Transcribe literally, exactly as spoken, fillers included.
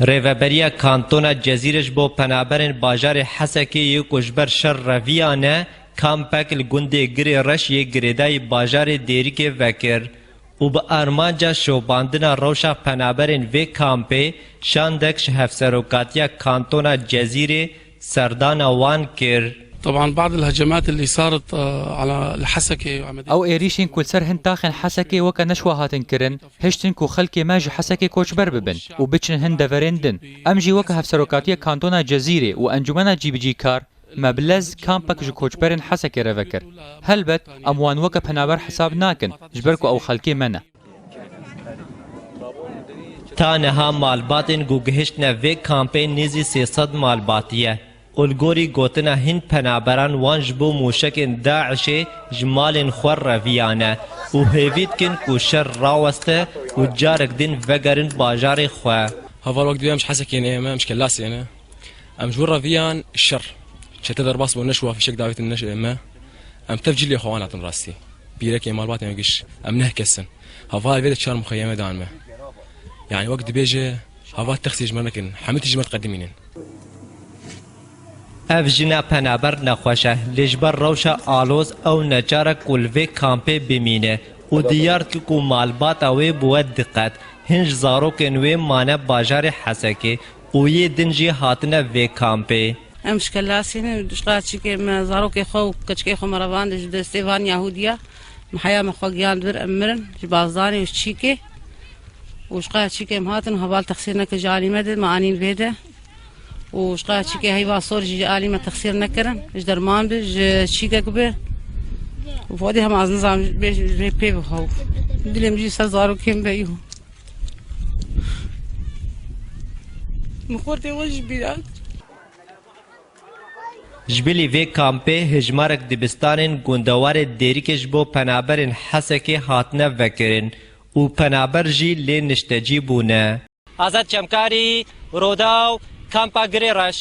Rêveberiya Kantona Cezîrê ji bo penaberên bajarê Hesekê yê ku ji ber şer reviyane, kampek li gundê Girê Reş yê girêdayî bajarê Dêrikê vekir û bi armanca şopandina rewşa penaberên vê kampê şandek ji Hevserokatiya Kantona Cezîrê serdana wan kir. طبعا بعض الهجمات اللي صارت آه، على الحسكة وعملية Ew êrîşên ku li ser hin taxên Hesekê weke neşwa hatin kirin, hiştin ku xelkê me ji Hesekê koçber bibin û biçin hin deverên din. Em jî weke Hevserokatiya Kantona Cezîrê û Encûmena Cîbicîkar, me bi lez kampek ji koçberên Hesekê re vekir. Helbet, em wan weke penaber hesab nakin, ji ber ku ew xelkê me ne. Ta niha malbatên ku gihiştine vê kampê nêzî sê sed malbatî ye û li gorî gotina hin penaberan wan ji bo mûşekên DAIŞê ji malên xwe reviyane û hêvî dikin ku şer raweste û carek din vegerin bajarê xwe. Heval wek dibêm ji Hesekê ne, em ji Kelasê ne. Em ji wir re viyan şer. Çete derbas bû neşwa fîşek davêtin neş me. Em tev cilê xwe wan hatin rastî. Pîrekê malbatê me giş. Em neh kes in. Heval vê de çar muxeyeme dan me. Yani wek dibêje, heval texsî ji me nekin. Hemî tişt ji me diqedimînin. Ev jina penaber nexweş e, lê ji ber rewşa aloz ew neçar e ku li vê kampê bimîne û diyar dike ku malbata wê bi we diqet. Hin ji zarokên wê mane bajarê Hesekê û yê din jî hatine vê kampê. Em ji Kelasê ne, ji qeçikê me zarokê xwe û keçikê xwe me revandin ji destê van Yahûdiya. Me heya me xwe giyan vir em mirin ji bazdanê û ji çîkê. Û ji qeçikê em hatin heval texsîr neke ji alî me de me anîn vê de. Û ji qeçikê heyva sor jî ji alî me texsîr nekirin. Ji derman bi, ji çîkek bi. Û fodê hema ez nizam bê, bê pê bi hew. Dilê min jî ser zarokên be yo. Min xortê we ji bîra kir. Ji bilî vê kampê hejmarek dibistanên gundewarê Dêrikê ji bo penaberên Hesekê hatine vekirin û penaber jî lê niştecî bûne. Azad Çemkarî, Rodaw, Kampa Girê Reş.